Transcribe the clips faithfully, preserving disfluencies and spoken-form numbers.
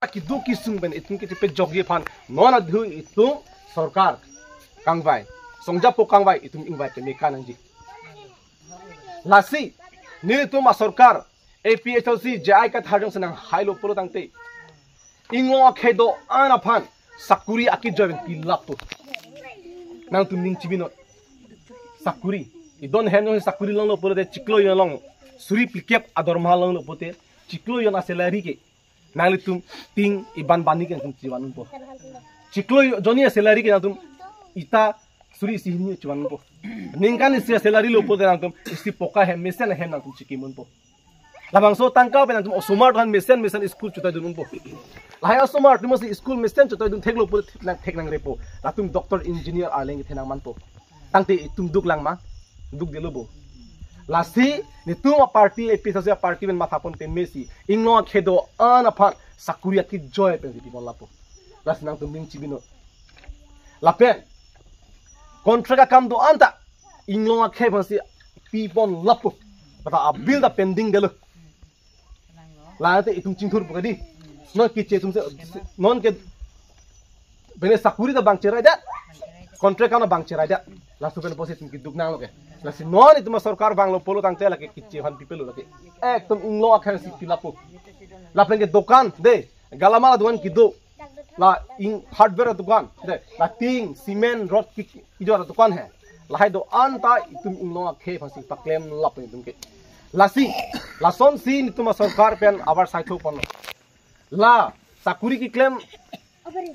Keduk kesung pen itum kechepejokji aphan non adhu itum sorkar kangvai, songjapo kangvai itum ingvai peme kanangji. Lasi nelitum asorkar A P H L C J I Kathar Jongsi nanghailo pulo tangte, inglong akhei do-an aphan sakuri akejoi pen pilappo. Nangtum ning chibinon. Sakuri. Idon hem jongsi sakuri longlo pulote chiklo jon along, suri phlikep adorma longlo pulote chiklo jon asalary ke nanglitum tin iban bani ke nangtum chivan unpo. Chiklo jon asalary ke nangtum ita suri isi hini chivan unpo. Ningkan isi asalary lo pulote nangtum isi poka hem, mesen hem nangtum chikim unpo. Labangso atangka pen nangtum osomar atum aphan mesen mesen school chotoi dun unpo. Lahai osomar atum si school mesen chotoi dun theklo pulote thek nang, thek nangrepo. Latum doctor, engineer arleng kethenang manpo. Tangte itum duklang ma? Dukdelo bo. Lasi netum aparty, A P H L C aparty pen mathapon pemesi inglong akhei do-an aphan sakuri akejoi pensi pipon lappo. Lasi nangtum ning chibinon. Lapen contract akam do-an ta inglong akhei aphansi pipon lappo. Bata abill ta pending detlo. Late itum chingthurpo kedi. Non keche atum si, non ke pene sakuri ta bang cherai det, contract akam ta bang cherai det. Laso pen pusi itum keduk nanglo ke. Lasi non itum asorkar vanglo pulo tangte lake keche aphan pipelo lake. Ekdom inglong akhei si pilappo. Lapen ke dokan de, galamala dokan kedo, la ing hardware dokan de, la tin, cement, rod ki, ki, ijo dokan he. Lahai do-an ta itum inglong akhei aphansi paklem lappo itum ke. Lasi, lasonsi netum asorkar pen abar saitho ponlo. La sakuri keklem,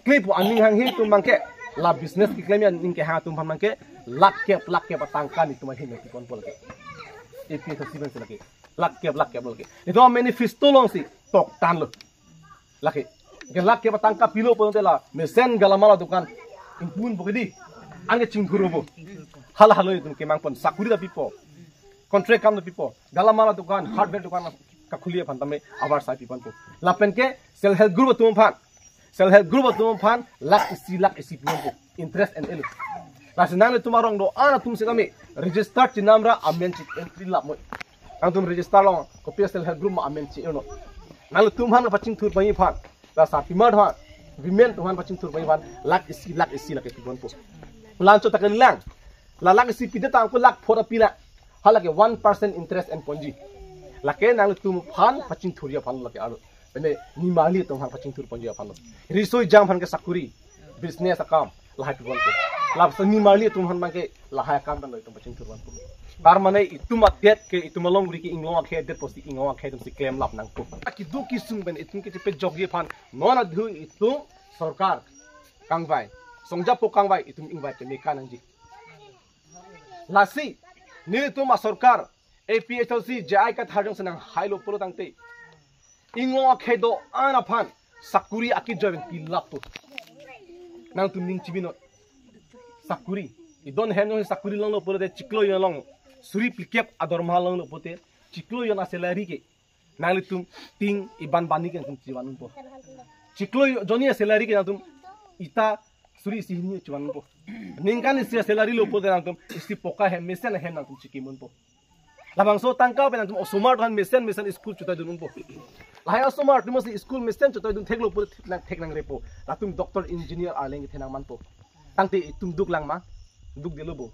klempo aning hanghe atum abangke, la business keklem aning kehang atum aphan abangke, lakh kep lakh kep atangka netum ahin nangpiponpo lake. A P H L C pensi lake. Lakh kep lakh kep lake. Netum amanifesto alongsi toktanlo. Lake. Ke lakh kep atangka pilo pulote la mesen galamala dokan ingpunpo kedi. Anke chingthurpo. Hala halo itum kemangpon sakuri ta pipo. Contract akam ta pipo. Galamala dokan, hardware dokan kakhuli aphan tame abar sai piponpo. Lapen ke self help group atum aphan. Self help group atum aphan lakh isi lakh isi piponpo. Interest en elo. Lasi nanglitum arong do-an atum si kami register chenamra amen chi entry lap moi. Nangtum register long, kopi self help group ma amen chi eno. Nanglitum aphan pachingthur pangji aphan, la sarpimar aphan, women atum aphan pachingthur pangji aphan, lakh isi lakh isi lake piponpo. Lancho ta kalilang. La lakh isi pide tangko lakh pho ta pilang. Halake one percent interest en ponji. Lake nanglitum aphan pachingthurji aphan lake aro. Pene nimarli atum aphan pachingthur ponji aphan lo. Riso ejang aphan ke sakuri, business akam, lahai piponpo. Lapuson nimarli atum aphan abangke lahai akam tanglo itum pachingthur ponpo. Tar mane itum adet ke itum alongri ke inglong akhei adet pusi inglong akhei atumsi klem lap nangpo. Keduk kesung pen itum kechepejokji aphan non adhu itum sorkar kangvai, songjapo kangvai itum ingvai peme kanangji. Lasi nelitum asorkar A P H L C J I Kathar Jongsi nanghailo pulo tangte, inglong akhei do-an aphan sakuri akejoi pen pilappo. Nangtum ning chibinon. Sakuri. Idon hem jongsi sakuri longlo pulote chiklo jon along, suri phlikep adorma longlo pulote chiklo jon asalary ke nanglitum tin iban bani ke nangtum chivan unpo. Chiklo jon asalary ke nangtum ita suri isi hini chivan unpo. Ningkan isi asalary lo pulote nangtum isi poka hem, mesen hem nangtum chikim unpo. Labangso atangka pen nangtum osomar atum aphan mesen mesen school chotoi dun unpo. Lahai osomar atum si school mesen chotoi dun theklo pulote thek nang, thek nangrepo. Latum doctor, engineer arleng kethenang manpo. Tangte itum duklang ma? Dukdelo bo.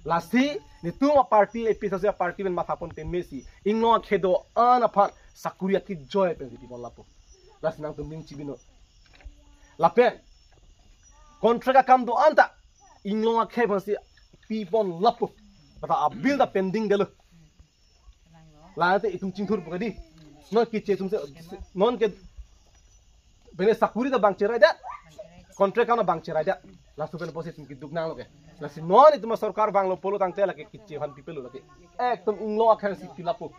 Lasi netum aparty, A P H L C aparty pen mathapon pemesi inglong akhei do-an aphan sakuri akejoi pensi pipon lappo. Lasi nangtum ning chibinon. Lapen contract akam do-an ta inglong akhei aphansi pipon lappo. Bata abill ta pending detlo. Late itum chingthurpo kedi. Non keche atum si, non ke pene sakuri ta bang cherai det, contract akam ta bang cherai det. Laso pen pusi itum keduk nanglo ke. Lasi non itum asorkar vanglo pulo tangte lake keche aphan pipelo lake. Ekdom inglong akhei si pilappo.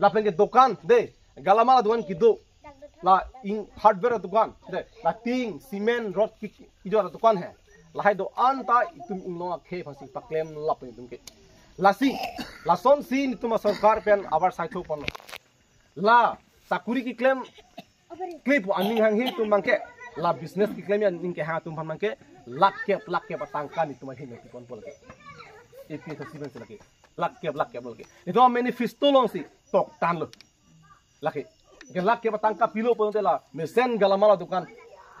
Lapen ke dokan de, galamala dokan kedo, la ing hardware dokan de, la tin, cement, rod ki, ki, ijo dokan he. Lahai do-an ta itum inglong akhei aphansi paklem lap itum ke. Lasi, lasonsi netum asorkar pen abar saitho ponlo. La sakuri keklem, klempo aning hanghe atum abangke, la business keklem aning kehang atum aphan abangke lakh kep lakh kep atangka netum ahin nangpiponpo lake. A P H L C pensi lake. Lakh kep lakh kep lake. Netum amanifesto alongsi toktanlo. Lake. Gelak ke patang kapilo pon tela mesen galamala dukan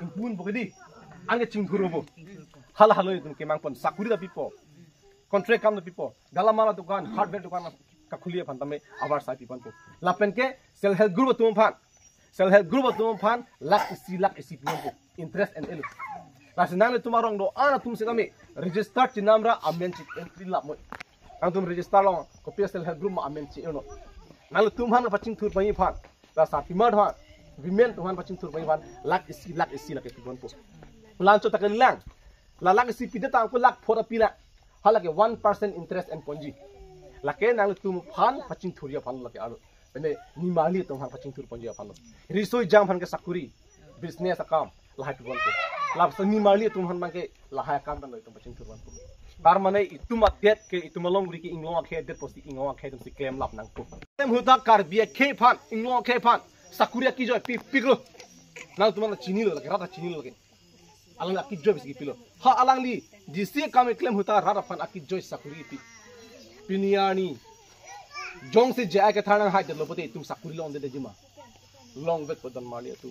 ingpun pokedi. Anke chingthur bo. Hala halo itum kemang pon sakuri ta pipo. Contract kam ta pipo. Galamala dukan, hardware dukan kakhuli aphan tame avarsai piponpo. Lapen ke self help group atum aphan. Self help group atum aphan lakh isi lakh isi piponpo. Interest and elu. Lasi nanglitum arong do-an atum setame register chinamra amen chik entry lap moi. Nangtum register long kopi self help group ma amen chik eno. Nanglitum aphan pachingthur pangji aphan. La sarpimar aphan. Women atum aphan pachingthur pangji aphan. Lakh isi lakh isi lake piponpo. Lancho ta kalilang. La lakh isi pide tangko lakh pho ta pila. Halake one percent interest en ponji. Lake nanglitum aphan pachingthurji aphan lake aro. Mane nimarli atum aphan pachingthur ponji aphan. Riso ejang aphan ke sakuri. Business akam. Lahai piponpo. Lapsa nimarli atum aphan abangke lahai akam tanglo itum pachingthur ponpo. Tar mane itum adet ke itum alongri ke inglong akhei adet pusi inglong akhei atumsi klem lap nangpo. Klem ahut ta Karbi akhei aphan, inglong akhei aphan. Sakuri akijoi pipiklo. Nangtum aphan chinilo lake, rat ta chinilo lake. Alangli akijoi pusi kipilo. Ha alangli, J C akam keklem ahut ta rat aphan akijoi sakuri pi. Pini arni. Jongsi J I Kathar nanghai detlo pote itum sakuri longdedetji ma. Longvekpo don marli atum.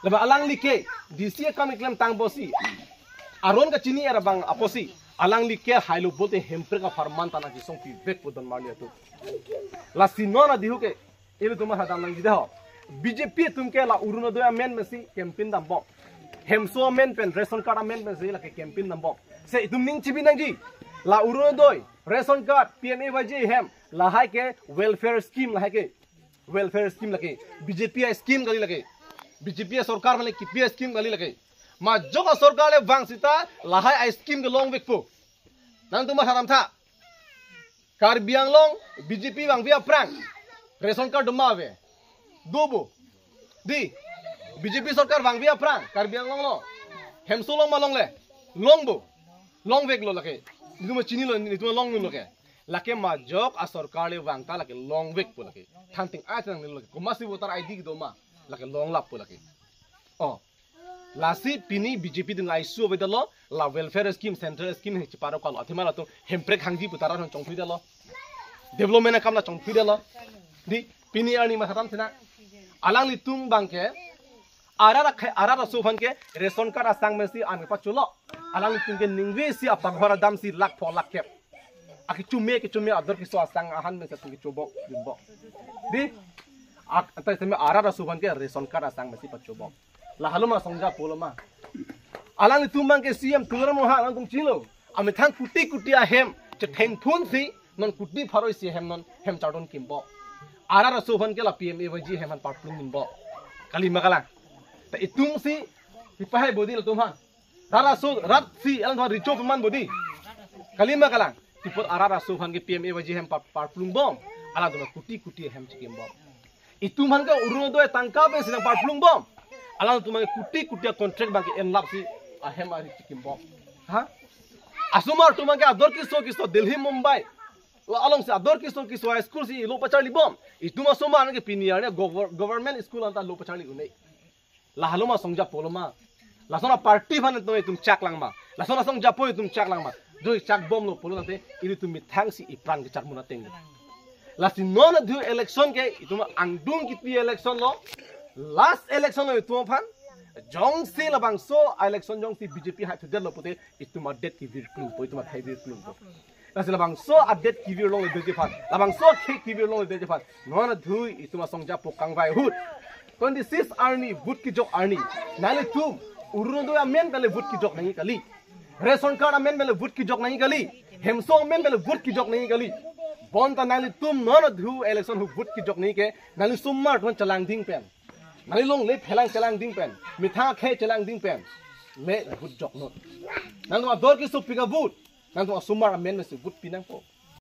Lapen alangli ke, J C akam keklem tang pusi. Aron kachini era abang apotsi. Alangli ke hailo pote Hemprek apharman ta nangkesong pivekpo don marli atum. Lasi non adihu ke, ilitum athadam nangji de ho. B J P atum ke la Orunodoi amen pensi campaign dambom. Hemso amen pen ration card amen pensi lake campaign dambom. Se itum ning chibi nangji. La Orunodoi, ration card, P M A Y G hem, lahai ke welfare scheme lahai ke. Welfare scheme lake. B J P a-scheme kali lake. B J P asorkar mane kipi a-scheme kali lake. Majok asorkar le vang sita lahai a-scheme ke longvekpo. Nangtum athadam tha. Karbi Anglong B J P vangve aphrang ration card do ma ave? Do bo. Di. B J P sorkar vangve aphrang Karbi Anglong lo. Hemso long ma longle? Long bo. Longveklo lake. Itum chinilo, itum longlo lake. Lake majok asorkar le vang ta lake longvekpo lake. Thanteng ai thang lo lake. Komatsi voter I D kedo ma? Lake longlappo lake. Oh. Lasi pini B J P atum la issue avedetlo, la welfare scheme, central scheme he chiparo kalo. Athema latum Hemprek hangji pu ta rat aphan chongphi detlo. Development akam la chongphi detlo. Di, pini arni mathadam sena. Alanglitum abangke, arat akhei, arat aso aphan ke, ration card asang pensi an pacholo. Alanglitum ke ningve si apaghor adamsi lakh pho lakh kep. Aki chume ke chume ador keso asang ahan pensi atum kechobo, dunbo. Di, ak-, anta seme arat aso aphan ke ration card asang pensi pachobo. La halo ma songja pulo ma. Alanglitum abangke C M Tuliram Ronghang alangtum chilo. Amethang kuti kuti ahem, chethengphun si, non kuti pharo isi ahem non, hem chardon kimbo. Arat aso aphan ke la P M A Y G hem aphan parplung kimbo. Kali ma kalang. Ta itum si, ipahai bodi latum ha. Rat aso, rat si, alang thon richo peman bodi. Kali ma kalang. Tipot arat aso aphan ke P M A Y G hem par-, parplung bom. Alangtum kuti kuti hem chikim bom. Itum aphan ke Orunodoi tangka pensi nang parplung bom. Alangtum aphan ke kuti kuti contract abangke en lap si ahem ari chikim bom. Ha? Asomar atum aphan ke ador keso keso Delhi Mumbai. La alongsi ador keso keso high school si lo pacharli bom. Itum asomar ke pini arni gover-, government school anta lo pacharli un-e. La halo ma songja pulo ma. Lason aparty aphan to itum chak lang ma. Lason asong japo itum chak lang ma. Doi chak bomlo pulo tangte ilitum methang si ipran kechak mun ateng. Lasi non adihu election ke itum angdung kipi election lo. Last election lo itum aphan. Jongsi labangso election jongsi B J P hai thudetlo pute itum adet kevir klumpo, itum akhei vir klumpo. Lasi labangso adet kevir longledetji aphan. Labangso akhei kevir longledetji aphan. Non adihu itum asong japo kangvai ahut. Twenty six arni vote kejok arni. Nanglitum Orunodoi amen pen le vote kejok nangji kali. Ration card amen pen le vote kejok nangji kali. Hemso amen pen le vote kejok nangji kali. Bonta nanglitum non adihu election ahut vote kejok nangji ke nangli osomar atum chelangding pen. Nangli longle phelang chelangding pen. Methang akhei chelangding pen. Le vote joknon. Nangtum ador keso pik a-vote. Nangtum asomar amen pensi vote pi nangpo.